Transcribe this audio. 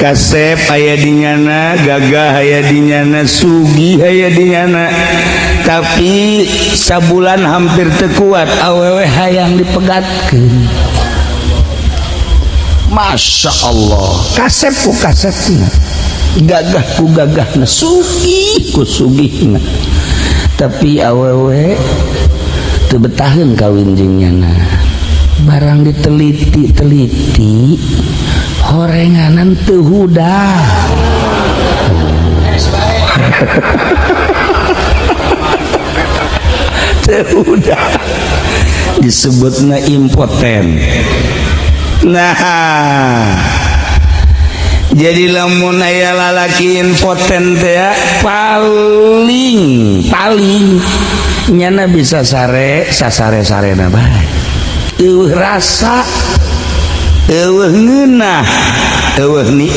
Kasep aya di nyana, gagah aya di nyana, sugih aya di nyana, tapi sabulan hampir teu kuat, awewe hayang dipegatkeun. Masya Allah, kasep ku kasepna, gagah ku gagahna, sugih ku sugihna, tapi awewe teu betaheun kawin jeung nyana. Barang diteliti-teliti, horenganan teu hudah. Teu hudah, disebutna impoten. Nah, jadi lamun aya lalaki impoten teh paling paling nyana bisa sare sasare sarena bae, eueuh rasa, eueuh ngeunah, eueuh nikmat.